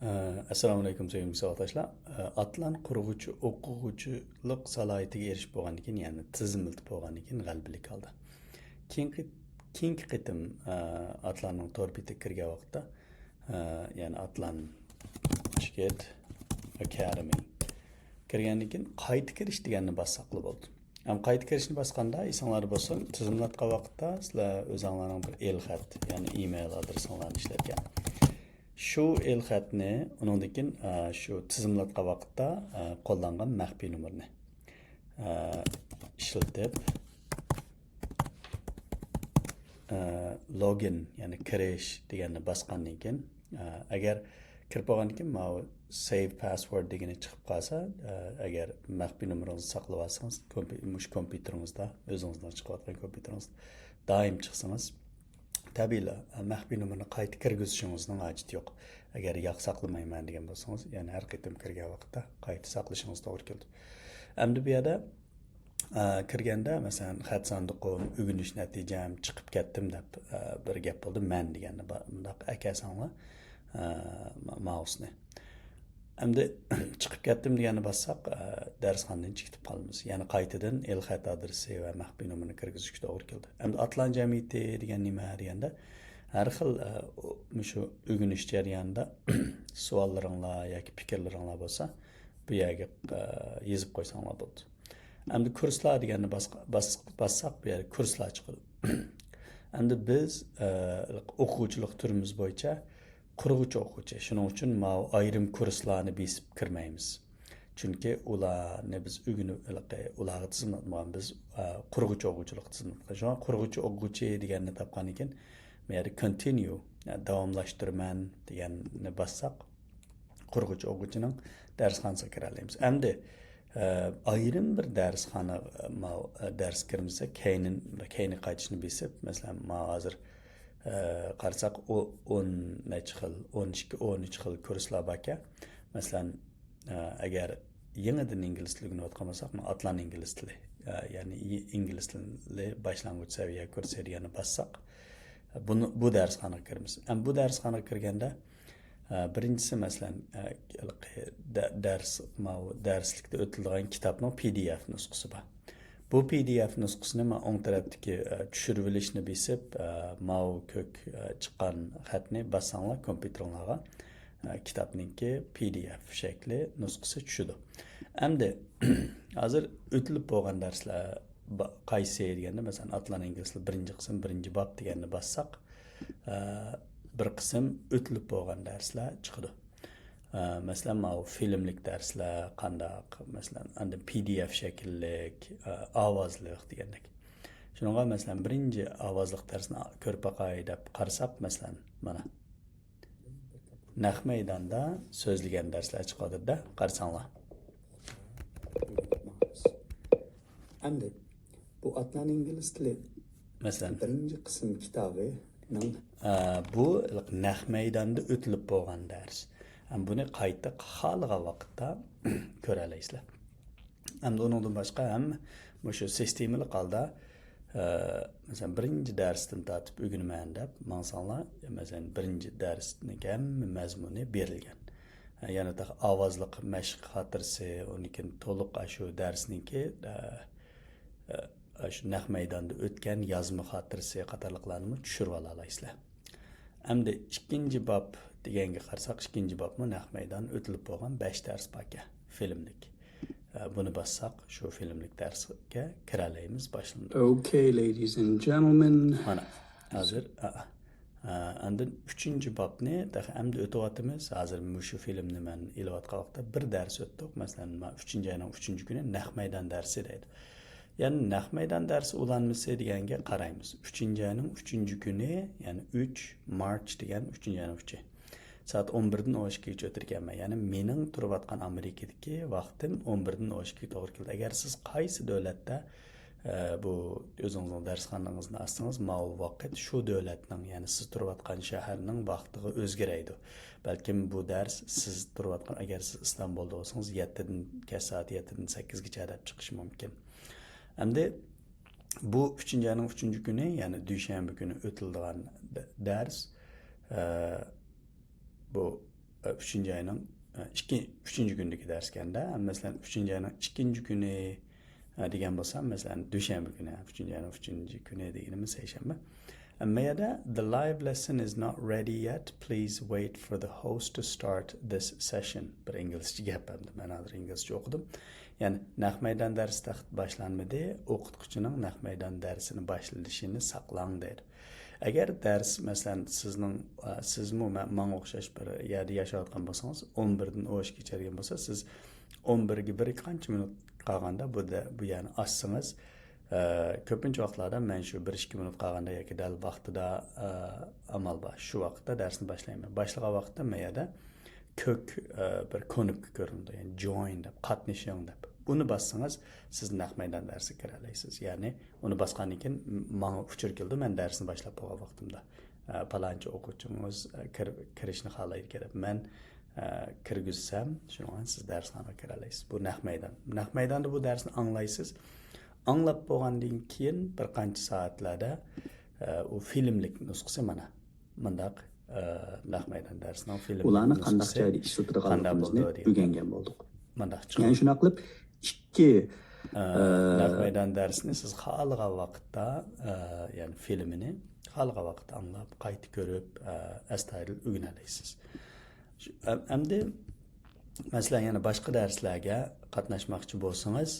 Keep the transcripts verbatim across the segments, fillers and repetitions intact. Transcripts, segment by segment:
ئەسسالامۇئەلەيكۇم، سۆيۈملۈك ساۋاقداشلار. ئاتلان قۇرغۇچى ئوقۇغۇچىلىق سالاھىيىتىگە ئېرىشىپ بولغاندىن كېيىن، يەنى تىزىملىتىپ بولغاندىن كېيىن غەلىبىلىك ھالدا. كېيىنكى، كېيىنكى قېتىم ئاتلاننىڭ تور بېتىگە كىرگەن ۋاقىتتا، يەنى ئاتلان ئىشكىت ئاكادېمى كىرگەندىن كېيىن قايتا كىرىش دېگەننى باسساقلا بولدى. ھەم قايتا كىرىشنى باسقاندا، ئېسىڭلاردا بولسۇن، تىزىملاتقان ۋاقىتتا سىلەر ئۆزۈڭلارنىڭ بىر ئېلخەت، يەنى ئېمېيل ئادرېسىڭلارنى ئىشلەتكەن. شۇ ئېلخەتنى، ئۇنىڭدىن كېيىن، ئە، شۇ تىزىملاتقان ۋاقىتتا، ئە، قوللانغان مەخپىي نومۇرنى، ئە، ئىشلىتىپ، ئە، لوگىن، يەنى كىرىش دېگەننى باسقاندىن كېيىن، ئە، ئەگەر كىرىپ بولغاندىن كېيىن ماۋۇ سېيۋ پاسۋورد دېگىنى چىقىپ قالسا، ئە، ئەگەر مەخپىي نومۇرىڭىزنى ساقلىۋالسىڭىز، كومپي-، مۇشۇ كومپيۇتېرىڭىزدا، ئۆزىڭىزنىڭ چىقىۋاتقان كومپيۇتېرىڭىزدا دائىم چىقسىڭىز، تەبىئىيلا، مەخپىي نومۇرنى قايتا كىرگۈزۈشىڭىزنىڭ ھاجىتى يوق. ئەگەر ياق ساقلىمايمەن دېگەن بولسىڭىز، يەنى ھەر قېتىم كىرگەن ۋاقىتتا قايتا ساقلىشىڭىز توغرا كېلىدۇ. ئەمدى بۇ يەردە، ئە، كىرگەندە، مەسىلەن، خەت ساندۇقۇم، ئۆگىنىش نەتىجەم، چىقىپ كەتتىم دەپ، ئە، بىر گەپ بولدى. مەن دېگەننى با-، مۇنداق ئەكەلسەڭلار، ئە، ما-، مائۇسنى. ئەمدى چىقىپ كەتتىم دېگەننى باسساق، ئە، دەرسخانىدىن چىقىپ قالىمىز. يەنى قايتىدىن ئېلخەت ئادرېسى ۋە مەخپىي نومۇرنى كىرگۈزۈشكە توغرا كېلىدۇ. ئەمدى ئاتلان جەمئىيىتى دېگەن نېمە دېگەندە، ھەر خىل، ئە، ئۇ-، مۇشۇ ئۆگىنىش جەريانىدا سوئاللىرىڭلار ياكى پىكىرلىرىڭلار بولسا، بۇ يەرگە، ئە، يېزىپ قويساڭلار بولىدۇ. ئەمدى كۇرسلار دېگەننى باسقا-، باس-، باسساق، بۇ يەردە كۇرسلار چىقىدۇ. ئەمدى بىز، ئە، ئوقۇغۇچىلىق تۈرىمىز بويىچە قۇرغۇچى ئوقۇغۇچى. شۇنىڭ ئۈچۈن ماۋۇ ئايرىم كۇرسلارنى بېسىپ كىرمەيمىز. چۈنكى ئۇلارنى بىز ئۆگىنىپ، ھېلىقى ئۇلارغا تىزىملاتمىغان، بىز، ئە، قۇرغۇچى ئوقۇغۇچىلىققا تىزىملاتقان. شۇڭا قۇرغۇچى ئوقۇغۇچى دېگەننى تاپقاندىن كېيىن، بۇ يەردە كونتىنيۇ، يەنى داۋاملاشتۇرىمەن دېگەننى باسساق، قۇرغۇچى ئوقۇغۇچىنىڭ دەرسخانىسىغا كىرەلەيمىز. ئەمدى، ئە، ئايرىم بىر دەرسخانا، ئە، ماۋۇ، ئە، دەرس كىرمىسە، كەينىن-، كەينىگە قايتىشنى بېسىپ، مەسىلەن، ماۋۇ ھازىر، ئە، قارىساق، ئۇ-، ئون نەچچە خىل، ئون ئىككى، ئون ئۈچ خىل كۇرسلار باركەن. مەسىلەن، ئە، ئەگەر يېڭىدىن ئىنگلىز تىلى ئۆگىنىۋاتقان بولساق، مانا ئاتلان ئىنگلىز تىلى، ئە، يەنى ئى-، ئىنگلىز تىلى باشلانغۇچ سەۋىيە كۇرسى دېگەننى باسساق، بۇنى، بۇ دەرسخانىغا كىرىمىز. ئەمما بۇ دەرسخانىغا كىرگەندە، ئە، بىرىنچىسى، مەسىلەن، ئە، دە-، دەرس، ماۋۇ دەرسلىكتە ئۆتۈلىدىغان كىتابنىڭ پى دى ئېف نۇسخىسى بار. بۇ پى دى ئېف نۇسخىسىنى مانا ئوڭ تەرەپتىكى، ئە، چۈشۈرۈۋېلىشنى بېسىپ، ئە، ماۋۇ كۆك، ئە، چىققان خەتنى باسساڭلار كومپيۇتېرىڭلارغا، ئە، كىتابنىڭكى پى دى ئېف شەكلى نۇسخىسى چۈشىدۇ. ئەمدى ھازىر ئۆتۈلۈپ بولغان دەرسلەر با-، قايسى دېگەندە، مەسىلەن، ئاتلان ئىنگلىز تىلى بىرىنچى قىسىم، بىرىنچى باب دېگەننى باسساق، ئە، بىر قىسىم ئۆتۈلۈپ بولغان دەرسلەر چىقىدۇ. ئە، مەسىلەن، ماۋۇ فىلىملىك دەرسلەر قانداق؟ مەسىلەن، ئاندىن پى دى ئېف شەكىللىك، ئە، ئاۋازلىق دېگەندەك. شۇنىڭغا، مەسىلەن، بىرىنچى ئاۋازلىق دەرسنى كۆرۈپ باقاي دەپ قارىساق، مەسىلەن، مانا. نەق مەيداندا سۆزلىگەن دەرسلەر چىقىۋاتىدۇ-دە، قارىساڭلار. ئەمدى بۇ ئاتلان ئىنگلىز تىلى مەسىلەن. بىرىنچى قىسىم كىتابىنىڭ ئە، بۇ نەق مەيداندا ئۆتۈلۈپ بولغان دەرس. ھەم بۇنى قايتا خالىغان ۋاقىتتا كۆرەلەيسىلەر. ئەمدى ئۇنىڭدىن باشقا ھەم مۇشۇ سىستېمىلىق ھالدا، ئە، مەسىلەن، بىرىنچى دەرستىن تارتىپ ئۆگىنىمەن دەپ ماڭساڭلار، مەسىلەن، بىرىنچى دەرسنىڭ ھەممە مەزمۇنى بېرىلگەن. يەنە تېخى ئاۋازلىق مەشىق خاتىرىسى، ئۇندىن كېيىن تولۇق ئاشۇ دەرسنىڭكى، ئە، ئە، ئاشۇ نەق مەيداندا ئۆتكەن يازما خاتىرىسى قاتارلىقلارنىمۇ چۈشۈرۈۋالالايسىلەر. ئەمدى ئىككىنچى باب دېگەنگە قارىساق، ئىككىنچى بابمۇ نەق مەيدان ئۆتۈلۈپ بولغان بەش دەرس باركەن، فىلىملىك. ئە، بۇنى باسساق، شۇ فىلىملىك دەرسكە كىرەلەيمىز، باشلىنىدۇ. Okay, ladies and gentlemen. مانا، ھازىر، ئا، ئا. ئە، ئاندىن ئۈچىنچى بابنى تېخى ئەمدى ئۆتۈۋاتىمىز. ھازىر مۇشۇ فىلىمنى مەن ئېلىۋاتقان ۋاقىتتا بىر دەرس ئۆتتۇق. مەسىلەن، ما-، ئۈچىنچى ئاينىڭ ئۈچىنچى كۈنى نەق مەيدان دەرسى دەيدۇ. يەنى نەق مەيدان دەرسى ئۇلانمىسى دېگەنگە قارايمىز. ئۈچىنچى ئاينىڭ ئۈچىنچى كۈنى، يەنى ئۈچ مارچ دېگەن ئۈچىنچى ئاينىڭ ئۈچى. سائەت ئون بىردىن ئون ئىككىگىچە ئۆتىدىكەنمەن. يەنى مېنىڭ تۇرۇۋاتقان ئامېرىكىدىكى ۋاقتىم ئون بىردىن ئون ئىككىگە توغرا كېلىدۇ. ئەگەر سىز قايسى دۆلەتتە، ئە، بۇ ئۆزىڭىزنىڭ دەرسخانىڭىزنى ئاچسىڭىز، ماۋۇ ۋاقىت شۇ دۆلەتنىڭ، يەنى سىز تۇرۇۋاتقان شەھەرنىڭ ۋاقتىغا ئۆزگىرەيدۇ. بەلكىم بۇ دەرس سىز تۇرۇۋاتقان، ئەگەر سىز ئىستانبۇلدا بولسىڭىز، يەتتىدىن، كەچ سائەت يەتتىدىن سەككىزگىچە دەپ چىقىشى مۇمكىن. ئەمدى بۇ ئۈچىنچى ئاينىڭ ئۈچىنچى كۈنى، يەنى دۈشەنبە كۈنى ئۆتۈلىدىغان د-، دەرس، ئە، بۇ ئۈچىنچى ئاينىڭ ئىككى، ئۈچىنچى كۈنىدىكى دەرسكەندە، مەسىلەن، ئۈچىنچى ئاينىڭ ئىككىنچى كۈنى دېگەن بولسام، مەسىلەن، دۈشەنبە كۈنى، ئۈچىنچى ئاينىڭ ئۈچىنچى كۈنى دېگىنىمىز سەيشەنبە. ئەمما يەردە، "The live lesson is not ready yet. Please wait for the host to start this session." بىر ئىنگلىزچە گەپ ئەمدى. مەن ھازىر ئىنگلىزچە ئوقۇدۇم. يەنى، "نەق مەيدان دەرسى تېخى باشلانمىدى. ئوقۇتقۇچىنىڭ نەق مەيدان دەرسىنى باشلىشىنى ساقلاڭ" دەيدۇ. ئەگەر دەرس، مەسىلەن، سىزنىڭ، ئە، سىزمۇ مە-، ماڭا ئوخشاش بىر يەردە ياشاۋاتقان بولسىڭىز، ئون بىردىن ئون ئىككىگىچە بولسا، سىز ئون بىرگە بىر قانچە مىنۇت قالغاندا بۇ دە-، بۇ يەرنى ئاچسىڭىز، ئە، كۆپىنچە ۋاقىتلاردا مەن شۇ بىر ئىككى مىنۇت قالغاندا ياكى دەل ۋاقتىدا، ئە، ئامال بار. شۇ ۋاقىتتا دەرسنى باشلايمەن. باشلىغان ۋاقىتتا مەن يەردە كۆك، ئە، بىر كۇنۇپكا كۆرۈنىدۇ. يەنى "Join" دەپ، "قاتنىشىڭ" دەپ. ئۇنى باسسىڭىز، سىز نەق مەيدان دەرسىگە كىرەلەيسىز. يەنى ئۇنى باسقاندىن كېيىن ماڭا ئۇچۇر كېلىدۇ، مەن دەرسنى باشلاپ بولغان ۋاقتىمدا. ئە، پالانچى ئوقۇغۇچىڭىز، ئە، كىر-، كىرىشنى خالايدىكەن دەپ مەن، ئە، كىرگۈزسەم، شۇنىڭ بىلەن سىز دەرسخانىغا كىرەلەيسىز. بۇ نەق مەيدان. نەق مەيداندا بۇ دەرسنى ئاڭلايسىز. ئاڭلاپ بولغاندىن كېيىن بىر قانچە سائەتلەردە، ئە، ئۇ فىلىملىك نۇسخىسى مانا مۇنداق، ئە، نەق مەيدان دەرسىنىڭ فىلىملىك ئۇلارنى قانداق نۇسخىسى جايدا ئىشلىتىدىغانلىقىمىزنى ئۆگەنگەن بولدۇق. مۇنداق چىقىدۇ. يەنى شۇنداق قىلىپ ئىككى، ئە، ئە، نەق مەيدان دەرسىنى سىز خالىغان ۋاقىتتا، ئە، يەنى فىلىمىنى خالىغان ۋاقىتتا ئاڭلاپ، قايتا كۆرۈپ، ئە، ئەستايىدىل ئۆگىنەلەيسىز. شۇ، ئەم-، ئەمدى، مەسىلەن، يەنە باشقا دەرسلەرگە قاتناشماقچى بولسىڭىز،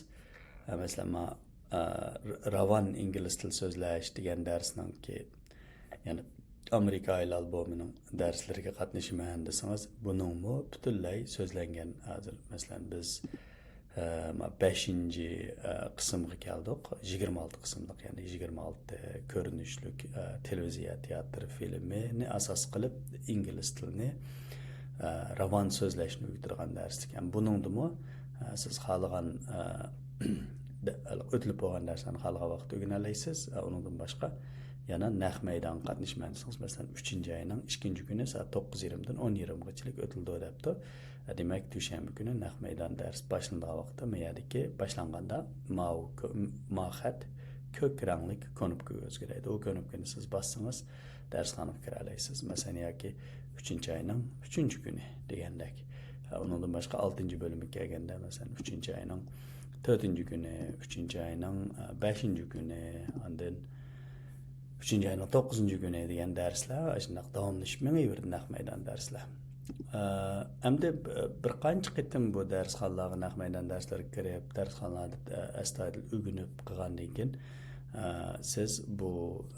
ئە، مەسىلەن، ما-، ئە، ر-، راۋان ئىنگلىز تىلى سۆزلەش دېگەن دەرسنىڭكى، يەنى ئامېرىكا ئايلال بومىنىڭ دەرسلىرىگە قاتنىشىمەن دېسىڭىز، بۇنىڭمۇ پۈتۈنلەي سۆزلەنگەن ھازىر. مەسىلەن، بىز، ئە، ما-، بەشىنچى، ئە، قىسىمغا كەلدۇق. يىگىرمە ئالتە قىسىملىق، يەنى يىگىرمە ئالتە كۆرۈنۈشلۈك، ئە، تېلېۋىزىيە تىياتىر فىلىمىنى ئاساس قىلىپ، ئىنگلىز تىلىنى، ئە، راۋان سۆزلەشنى ئۆگىتىدىغان دەرسلىك. يەنى بۇنىڭدىمۇ، ئە، سىز خالىغان، ئە، دە-، ئۆتۈلۈپ بولغان دەرسلەرنى خالىغان ۋاقىتتا ئۆگىنەلەيسىز. ئە، ئۇنىڭدىن باشقا يەنە نەق مەيدانغا قاتنىشىمەن دېسىڭىز، مەسىلەن، ئۈچىنچى ئاينىڭ ئىككىنچى كۈنى سائەت توققۇز يېرىمدىن ئون يېرىمغىچىلىك ئۆتۈلىدۇ دەپتۇ. دېمەك، دۈشەنبە كۈنى نەق مەيدان دەرس باشلىنىدىغان ۋاقىتتا، ما يەردىكى باشلانغاندا ماۋۇ كۆ-، ما خەت كۆك رەڭلىك كۇنۇپكىغا ئۆزگىرەيدۇ. ئۇ كۇنۇپكىنى سىز باسسىڭىز، دەرسخانىغا كىرەلەيسىز. مەسىلەن، ياكى ئۈچىنچى ئاينىڭ ئۈچىنچى كۈنى دېگەندەك. ئۇنىڭدىن باشقا ئالتىنچى بۆلۈمگە كەلگەندە، مەسىلەن، ئۈچىنچى ئاينىڭ تۆتىنچى كۈنى، ئۈچىنچى ئاينىڭ، ئە، بەشىنچى كۈنى، ئاندىن ئۈچىنچى ئاينىڭ توققۇزىنچى كۈنى دېگەن دەرسلەر ئاشۇنداق داۋاملىشىپ مېڭىۋېرىدۇ، نەق مەيدان دەرسلەر. ئە، ئەمدى ب-، بىر قانچە قېتىم بۇ دەرسخانىلارغا، نەق مەيدان دەرسلىرىگە كىرىپ، دەرسخانىلاردا، ئە، ئەستايىدىل ئۆگىنىپ قىلغاندىن كېيىن، ئە، سىز بۇ،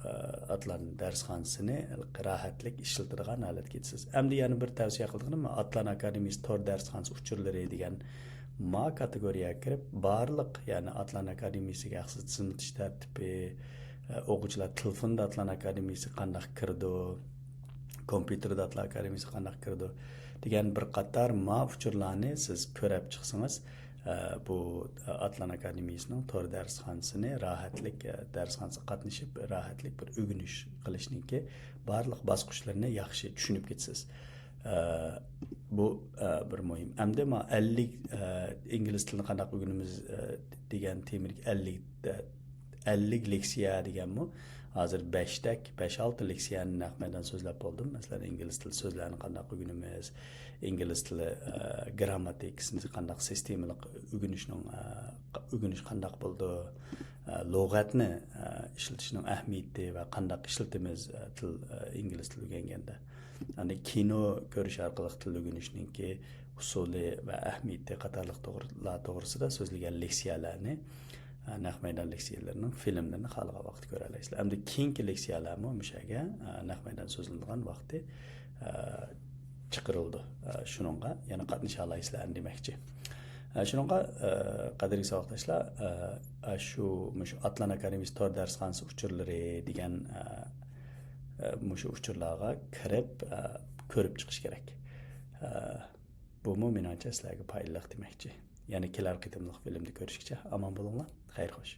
ئە، ئاتلان دەرسخانىسىنى راھەتلىك ئىشلىتىدىغان ھالەتكە يېتىسىز. ئەمدى يەنە بىر تەۋسىيە قىلىدىغىنىم، ئاتلان ئاكادېمىيىسى تور دەرسخانىسى ئۇچۇرلىرى دېگەن ما كاتېگورىيەگە كىرىپ، بارلىق، يەنى ئاتلان ئاكادېمىيىسىگە ھەقسىز تىزىملىتىش تەرتىپى، ئە، ئوقۇغۇچىلار تېلېفوندا ئاتلان ئاكادېمىيىسىگە قانداق كىرىدۇ، كومپيۇتېردا ئاتلان ئاكادېمىيىسىگە قانداق كىرىدۇ دېگەن بىر قاتار ما ئۇچۇرلارنى سىز كۆرەپ چىقسىڭىز، ئە، بۇ، ئە، ئاتلان ئاكادېمىيىسىنىڭ تور دەرسخانىسىنى راھەتلىك، ئە، دەرسخانىسىغا قاتنىشىپ، راھەتلىك بىر ئۆگىنىش قىلىشنىڭكى بارلىق باسقۇچلىرىنى ياخشى چۈشىنىپ كېتىسىز. ئە، بۇ، ئە، بىر مۇھىم. ئەمدى ما ئەللىك، ئە، ئىنگلىز تىلىنى قانداق ئۆگىنىمىز، ئە، دېگەن تېمىدىكى ئەللىك، ئە، ئەللىك لېكسىيە دېگەنمۇ ھازىر بەشتەك، بەش-ئالتە لېكسىيەنى نەق مەيدان سۆزلەپ بولدۇم. مەسىلەن، ئىنگلىز تىلى سۆزلەرنى قانداق ئۆگىنىمىز، ئىنگلىز تىلى، ئە، گرامماتىكىسىنى قانداق سىستېمىلىق ئۆگىنىشنىڭ، ئە، ئۆگىنىش قانداق بولىدۇ، ئە، لۇغەتنى، ئە، ئىشلىتىشنىڭ ئەھمىيىتى ۋە قانداق ئىشلىتىمىز، ئە، تىل، ئە، ئىنگلىز تىلى ئۆگەنگەندە. ئاندىن كىنو كۆرۈش ئارقىلىق تىل ئۆگىنىشنىڭكى ئۇسۇلى ۋە ئەھمىيىتى قاتارلىق توغرىلار توغرىسىدا سۆزلىگەن لېكسىيەلەرنى، ئە، نەق مەيدان لېكسىيەلىرىنىڭ فىلىملىرىنى خالىغان ۋاقىتتا كۆرەلەيسىلەر. ئەمدى كېيىنكى لېكسىيەلەرمۇ مۇشۇ يەرگە، ئە، نەق مەيدان سۆزلىنىدىغان ۋاقتى، ئە، چىقىرىلىدۇ. ئە، شۇنىڭغا يەنە قاتنىشالايسىلەر دېمەكچى. ئە، شۇنىڭغا، ئە، قەدىرلىك ساۋاقداشلار، ئە، ئە، شۇ، مۇشۇ ئاتلان ئاكادېمىيىسى تور دەرسخانىسى ئۇچۇرلىرى دېگەن، ئە، ئە، مۇشۇ ئۇچۇرلارغا كىرىپ، ئە، كۆرۈپ چىقىش كېرەك. ئە، بۇمۇ مېنىڭچە سىلەرگە پايدىلىق دېمەكچى. يەنە كېلەر قېتىملىق فىلىمدە كۆرۈشكىچە ئامان بولۇڭلار. خەير خوش.